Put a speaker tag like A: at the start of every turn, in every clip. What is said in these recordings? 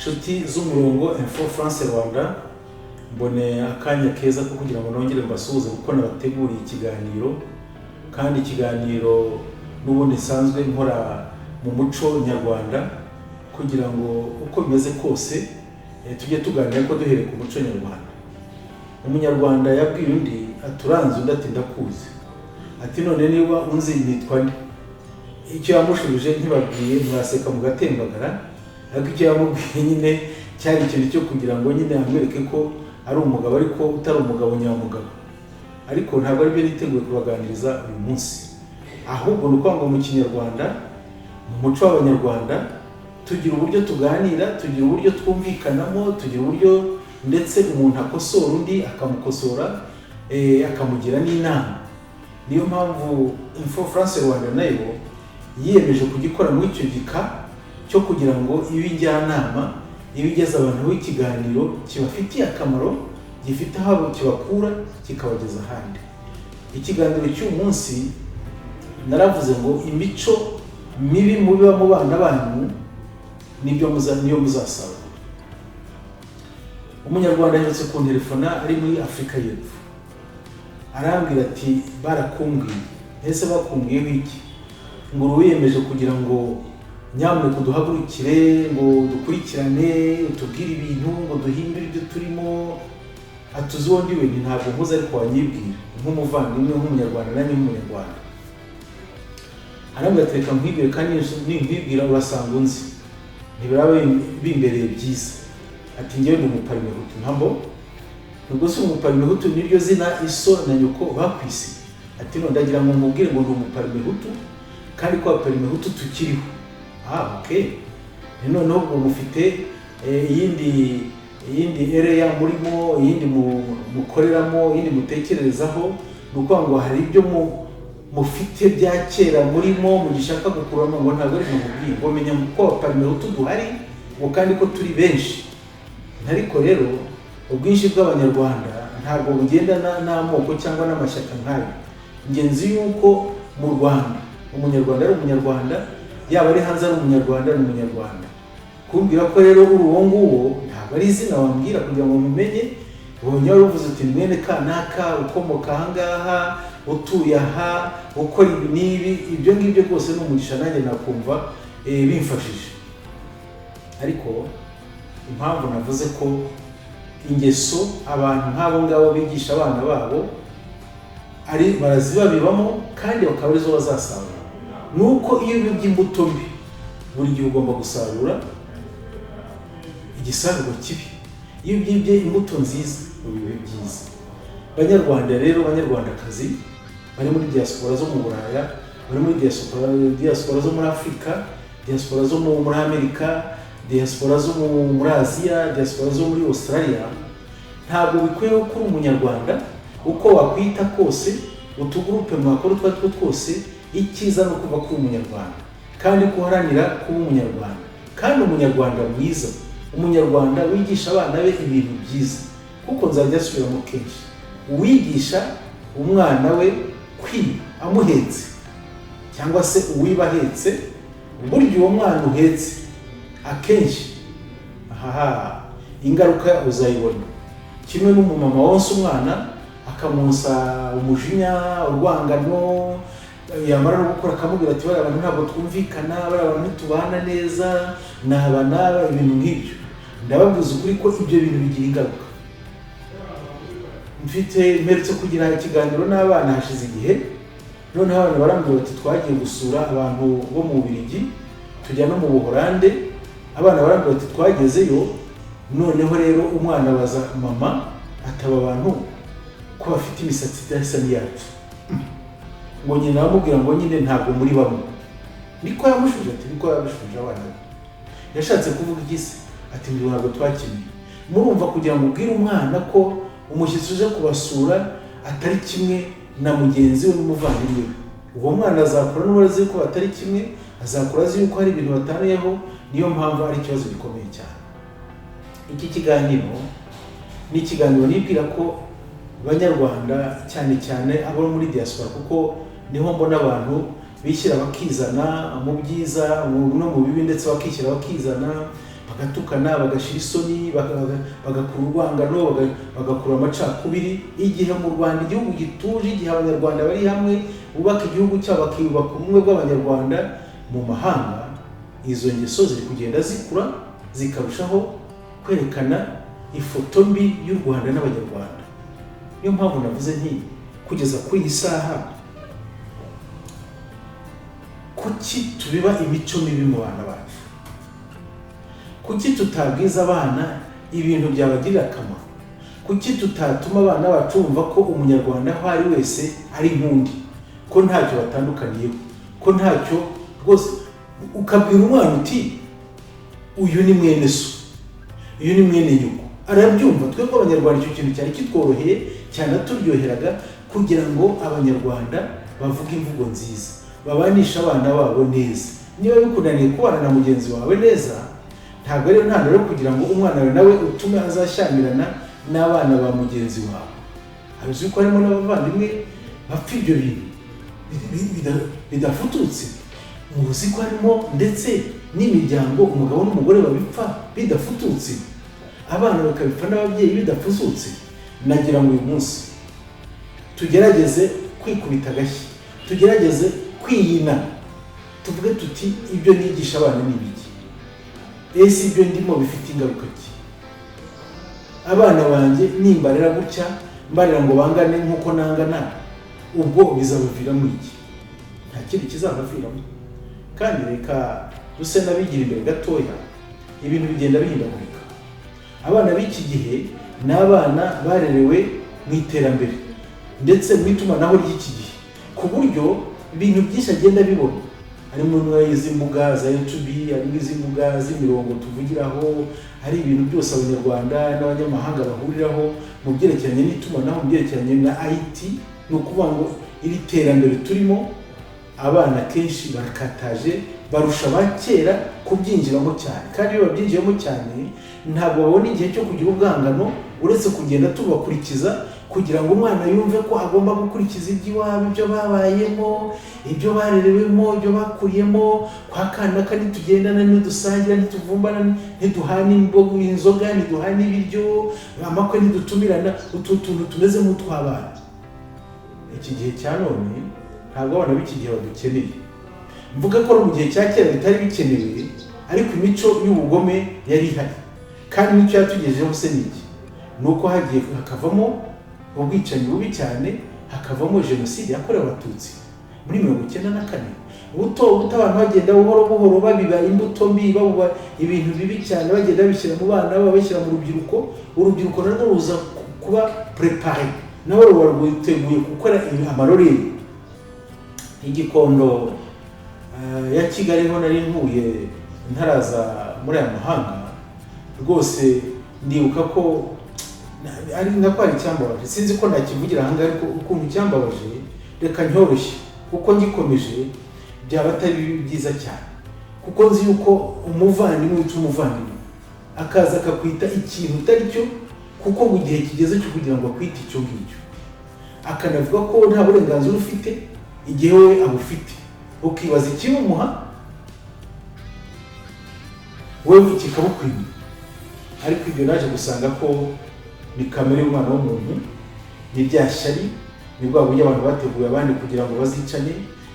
A: Inshuti z'umurongo Info France Rwanda, mbone akanya keza ko kugira ngo nongere mbasuhuze, kuko nabateguriye ikiganiro, kandi ikiganiro n'ubundi nsanzwe nkora mu muco nyarwanda, kugira ngo uko bimeze kose tujye tuganira ko duhereye ku muco nyarwanda. Umunyarwanda yabwiye undi aturanze, undi ati: "Ndakuzi." Ati: "None niba unzi nitwa nde?" Icyo yamushubije ntibabwiye, mwaseka mugatembagara, ariko icyo yamubwiye nyine cyari ikintu cyo kugira ngo nyine amwereke ko ari umugabo, ariko utari umugabo nyamugabo. Ariko ntabwo aribyo niteguye kubaganiriza uyu munsi, ahubwo ni ukuvuga ngo mu Kinyarwanda, mu muco w'Abanyarwanda, tugira uburyo tuganira, tugira uburyo twumvikanamo, tugira uburyo ndetse umuntu akosora undi, akamukosora, akamugira n'inama. Niyo mpamvu Info France Rwanda nayo yiyemeje kugikora muri icyo gika cyo kugira ngo ibe injyanama, ibe igeza abantu ikiganiro kibafitiye akamaro, gifite aho kibakura kikabageza ahandi. Ikiganiro cy'uyu munsi naravuze ngo imico mibi mubiba mu bana banyu nibyo niyo muzasarura. Umunyarwanda aherutse kuntelefona ari muri Afurika y'Epfo, arambwira ati: "Barakumbwiye." Ese bakumbwiyeho iki? Ngo wiyemeje kugira ngo nyamuneka uduhagurukire, ngo dukurikirane, utubwire ibintu, ngo duhindure ibyo turimo. Atuzi uwo ndiwe? Nti: "Ntabwo nkuze, ariko wanyibwira nk'umuvandimwe, nk'Umunyarwanda, nanjye nk'Umunyarwanda." Arambwira ati: "Reka nkwibwire, kandi ninkwibwira urasanga unzi, ntibiraba bimbereye byiza." Ati: "Njyewe ndi Umuparimehutu." Ntambo ubwo si Umuparimehutu niryo zina iso na nyoko bakwise? Ati: "None ndagira ngo nkubwire ngo ndi Umuparimehutu, kandi ko Abaparimehutu tukiriho." Ah, okay. Noneho ubwo mufite iyindi area murimo, iyindi mukoreramo, iyindi mutekererezaho. Ni ukuvuga ngo hari ibyo mufite bya kera murimo mugishaka gukuramo. Ngo ntabwo ari mubwiye ngo menya ko Abaparimehutu duhari, ngo kandi ko turi benshi. Ariko rero ubwinshi bw'Abanyarwanda ntabwo bugendana n'amoko cyangwa n'amashyaka nk'ayo. Ingenzi y'uko mu Rwanda Umunyarwanda ari Umunyarwanda, yaba ari hanze ari Umunyarwanda, ni Umunyarwanda. Kumbwira ko rero uri uwo nguwo ntabwo ari izina wambwira kugira ngo mumenye. Ubonye wari uvuze uti mwene kanaka, ukomoka ahangaha, utuye aha, ukora ibi n'ibi, ibyo ngibyo rwose ni umugisha, nanjye nakumva bimfashije. Ariko impamvu navuze ko ingeso abantu nk'abo ngabo bigisha abana babo ari barazibabibamo kandi bakaba arizo bazasarura, ni uko iyo ubibye imbuto mbi, buri gihe ugomba gusarura igisarurwa kibi. Iyo ubibye imbuto nziza, ubiba byiza. Banyarwanda rero, Banyarwandakazi bari muri diaspora zo mu Buraya, bari muri diaspora zo muri Afurika, diaspora zo muri Amerika, diaspora zo muri Aziya, diaspora zo muri Australia, ntabwo bikwiye ko uri Umunyarwanda uko wakwita kose, utugurupe mwakora utwo ari two twose, icyiza ni ukuva ko uri Umunyarwanda, kandi ko uharanira kuba Umunyarwanda, kandi Umunyarwanda mwiza, Umunyarwanda wigisha abana be ibintu byiza. Kuko nzajya asubiramo kenshi, uwigisha umwana we kwiba amuhetse, cyangwa se uwiba ahetse, burya uwo mwana uhetse akenshi ahaha ingaruka uzayibona. Kimwe n'umumama wonsa umwana, akamwonsa umujinya, urwangano, yamara no gukora akamubwira ati: "Bariya bantu ntabwo twumvikana, bariya bantu ntitubana neza, naba naba," ibintu nk'ibyo. Ndababwiza ukuri ko ibyo bintu bigira ingaruka. Mfite mperutse kugira ikiganiro n'abana hashize igihe, noneho abana barambwira bati: "Twagiye gusura abantu bo mu Bubiligi, tujya no mu Buholande." Abana barambwira bati: "Twagezeyo, noneho rero umwana abaza mama ataba abantu ko bafite imisatsi idasa n'iyacu." Ngo nyina aramubwira ngo nyine ntabwo muri bamwe. Niko yamushuje, ati niko yabishuje abana be. Yashatse kuvuga iki se? Ati ngo ntabwo twakiniye. Murumva, kugira ngo ubwire umwana ko umushyitsi uje kubasura atari kimwe na mugenzi we n'umuvandimwe we, uwo mwana azakura n'ubu azi ko batari kimwe, azakura azi yuko hari ibintu bataniyeho. Niyo mpamvu ari ikibazo gikomeye cyane. Iki kiganiro ni ikiganiro nibwira ko Banyarwanda, cyane cyane abo muri diaspora, kuko niho mbona abantu bishyira bakizana mu byiza no mu bibi, ndetse bakishyira bakizana. Bagatukana, bagashira isoni, bagakura urwangano, bagakura amacakubiri. Igihe mu Rwanda igihugu gituje, igihe Abanyarwanda bari hamwe bubaka igihugu cyabo, bakiyubaka ubumwe bw'Abanyarwanda, mu mahanga izo ngeso ziri kugenda zikura, zikarushaho kwerekana ifoto mbi y'u Rwanda n'Abanyarwanda. Niyo mpamvu navuze nti kugeza kuri iyi saha, kuki tubiba imico mibi mu bana bacu? Kuki tutabwiza abana ibintu byabagirira akamaro? Kuki tutatuma abana bacu bumva ko Umunyarwanda aho ari wese ari nk'undi, ko ntacyo batandukaniyeho, ko ntacyo rwose? Ukabwira umwana uti: "Uyu ni mwene so, uyu ni mwene nyoko," arabyumva. Twebwe Abanyarwanda icyo kintu cyari kitworoheye, cyanaturyoheraga, kugira ngo Abanyarwanda bavuge imvugo nziza, babanishe abana babo neza. Niba bikunaniye kubana na mugenzi wawe neza, ntabwo ariyo ntandaro yo kugira ngo umwana wawe nawe utume azashyamirana n'abana ba mugenzi wawe. Uzi ko harimo n'abavandimwe bapfa ibyo bintu bidafututse? Muzi ko harimo ndetse n'imiryango umugabo n'umugore babipfa bidafututse, abana bakabipfa n'ababyeyi bidafututse? Nagira ngo uyu munsi tugerageze kwikubita agashyi, tugerageze kwiyina, tuvuge tuti: "Ibyo nigisha abana ni ibiki? Ese ibyo ndimo bifite ingaruka ki? Abana banjye nimbarera gutya, mbarera ngo bangane nk'uko nangana, ubwo bizabaviramo iki?" Nta kindi kizabaviramo. Kandi reka duse n'abigira imbere gatoya, ibintu bigenda bihindagurika. Abana b'iki gihe ni abana barerewe mu iterambere ndetse mu itumanaho ry'iki gihe, ku buryo ibintu byinshi agenda bibona, harimo izi mbuga za YouTube, harimo izi mbuga z'imirongo tuvugiraho, hari ibintu byose Abanyarwanda n'abanyamahanga bahuriraho mu byerekeranye n'itumanaho, mu byerekeranye na IT. Ni ukuvuga ngo iri terambere turimo, abana kenshi barakataje, barusha aba kera kubyinjiramo cyane. Kandi iyo babyinjiyemo cyane, ntabwo babona igihe cyo kugira ubwangano, uretse kugenda tubakurikiza kugira ngo umwana yumve ko agomba gukurikiza iby'iwabo, ibyo babayemo, ibyo barerewemo, ibyo bakuriyemo. Kwa kanaka ntitugendana, ntidusangira, ntituvumbana, ntiduhana inzoga, ntiduhana ibiryo, amakwe ntidutumirana, utu tuntu tumeze nk'utw'abana. Iki gihe cya none ntabwo abana b'iki gihe badukeneye. Mvuga ko mu gihe cya kera bitari bikenewe, ariko imico y'ubugome yari ihari. Kandi n'icyo yatugejejeho se ni iki? Ni uko hagiye hakavamo ubwicanyi bubi cyane, hakavamo Jenoside yakorewe Abatutsi muri 94. Buto buto abantu bagenda buhoro buhoro babiba imbuto mbi, babuba ibintu bibi cyane, bagenda babishyira mu bana, babishyira mu rubyiruko. Urubyiruko narwo ruza kuba préparé, nabo ruba rwiteguye gukora amarorerwa. Igikondo ya Kigali ho nari ntuye ntaraza muri aya mahanga, rwose ndibuka ko ari nako hari icyambabaje. Sinzi ko nakivugira aha ngaha, ariko ukuntu icyambabaje reka ncyoroshye, kuko ngikomeje byaba atari byiza cyane, kuko nzi yuko umuvandimwe wica umuvandimwe, akaza akakwita ikintu utari cyo, kuko mu gihe kigeze cyo kugira ngo akwite icyo ngicyo, akanavuga ko nta burenganzira ufite igihe we abufite, ukibaza ikibimuha, wowe kikabukwima. Ariko ibyo naje gusanga ko ni kamere y'umwana w'umuntu, ni bya shyari, ni bwa buryo abantu bateguye abandi kugira ngo bazicane,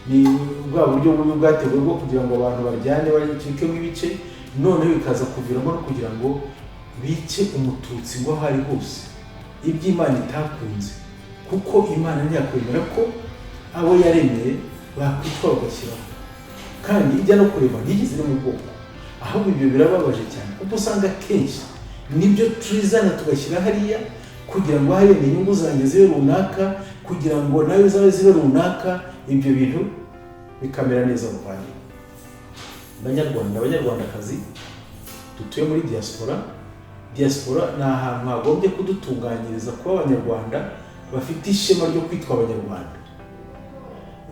A: ni bwa buryo bubi bwateguwe bwo kugira ngo abantu baryane, bacikemo ibice, noneho bikaza kuviramo no kugira ngo bice Umututsi ngo aho ari hose, ibyo Imana itakunze, kuko Imana ntiyakwemera ko abo yaremye bakwicwa bagashyiraho. Kandi ijya no kurema ntigeze iri mu bwoko. Ahubwo ibyo birababaje cyane, kuko usanga akenshi nibyo turizana tugashyira hariya kugira ngo hariya inyungu zanjye zibe runaka, kugira ngo nawe zawe zibe runaka, ibyo bintu bikamera neza. Muvandimwe, Banyarwanda, Abanyarwandakazi dutuye muri diaspora, diaspora ni ahantu hagombye kudutunganyiriza kuba Abanyarwanda bafite ishema ryo kwitwa Abanyarwanda,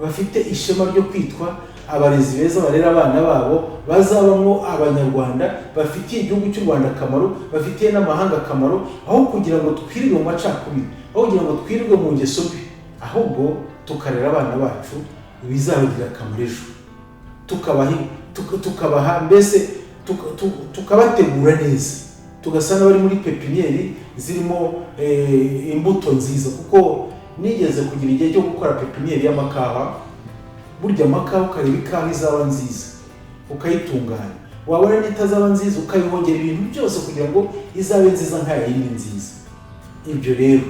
A: bafite ishema ryo kwitwa abarezi beza barera abana babo bazabamo Abanyarwanda bafitiye igihugu cy'u Rwanda akamaro, bafitiye n'amahanga akamaro, aho kugira ngo twirirwe mu macakubiri, aho kugira ngo twirirwe mu ngeso mbi, ahubwo tukarera abana bacu ibizabagirira akamaro ejo, tukabaha mbese Tukabategura neza, tugasa n'abari muri pépinière zirimo imbuto nziza, kuko nigeze kugira igihe cyo gukora pépinière y'amakawa. Burya amakawa, ukareba ikawa izaba nziza ukayitunganya, wabona n'itazaba nziza ukayihongera ibintu byose kugira ngo izabe nziza nka yindi nziza. Ibyo rero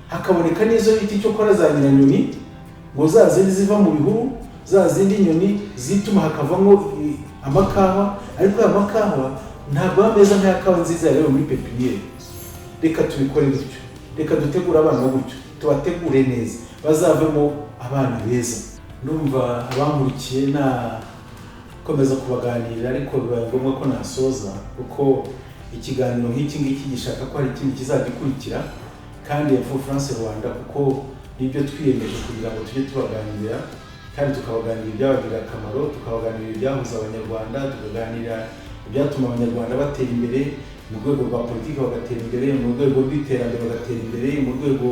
A: hakaboneka n'izo bita icyokora za nyiranyoni, ngo za zindi ziva mu bihuru, za zindi nyoni zituma hakavamo amakawa, ariko aya makawa ntabwo aba meza nk'aya kawa nziza yarewe muri pépinière. Reka tubikore gutyo, reka dutegure abana gutyo, tubategure neza, bazavemo abana beza. Ndumva abankurikiye nakomeza kubaganirira, ariko bibaye ngombwa ko nasoza, kuko ikiganiro nk'iki ngiki gishaka ko hari ikindi kizagikurikira. Kandi Info France Rwanda, kuko nibyo twiyemeje kugira ngo tujye tubaganirira, kandi tukabaganirira ibyabagirira akamaro, tukabaganirira ibyahuza Abanyarwanda, tukaganira ibyatuma Abanyarwanda batera imbere mu rwego rwa politiki, bagatera imbere mu rwego rw'iterambere, bagatera imbere mu rwego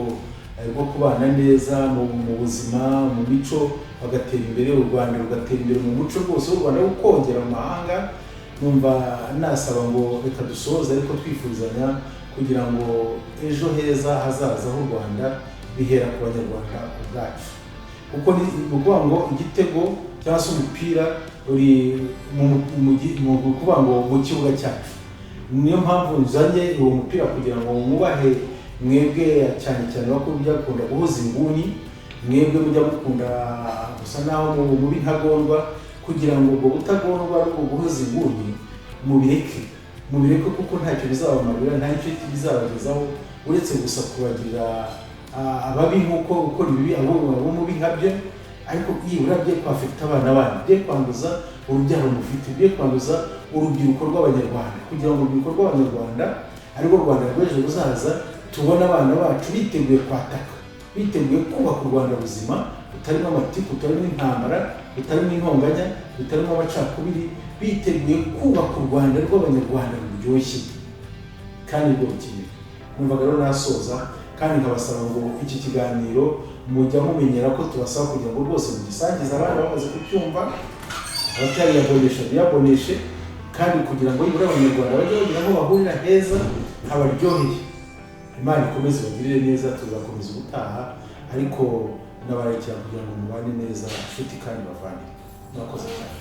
A: rwo kubana neza mu buzima, mu mico, bagatera imbere, u Rwanda rugatera imbere mu muco rwose w'u Rwanda wo kongera mu mahanga. Numva nasaba ngo reka dusoze, ariko twifurizanya kugira ngo ejo heza hazaza h'u Rwanda bihera ku Banyarwanda ubwacu, kuko ni ukuvuga ngo igitego cyangwa se umupira uri mu kuvuga ngo mu kibuga cyacu. Niyo mpamvu nzanye uwo mupira kugira ngo mwubahe mwebwe, cyane cyane bakuru mujya guhuza inguni, mwebwe mujya mukunda gusa naho mubi ntagondwa, kugira ngo ubwo butagondwa n'ubwo guhuza inguni mubireke, mubireke, kuko ntacyo bizabamarira, nta nicyo bizabagezaho, uretse gusa kubagirira ababi nk'uko gukora ibibi abo mubi nkabyo. Ariko byibura bye kwaffecta abana banyu, bye kwanduza urubyaro mufite, bye kwanduza urubyiruko rw'Abanyarwanda, kugira ngo urubyiruko rw'Abanyarwanda, arirwo Rwanda rw'ejo ruzaza, tubone abana bacu biteguye kwataka, biteguye kubaka u Rwanda ruzima, rutarimo amatiku, rutarimo intambara, rutarimo intonganya, rutarimo amacakubiri, biteguye kubaka u Rwanda rw'Abanyarwanda ruryoshye kandi rwo rukenewe. Numvaga rero nasoza, kandi nkabasaba ngo iki kiganiro mujya mumenyera ko tubasaba kugira ngo rwose mugisangize abandi bamaze kucyumva, abatariyabonesha biyaboneshe, kandi kugira ngo nibura Abanyarwanda bajye bagira aho bahurira heza habaryoheye. Imana ikomeze ibagirire neza, tuzakomeza ubutaha, ariko nabarekera kugira ngo mubane neza, inshuti kandi bavandimwe. Murakoze cyane.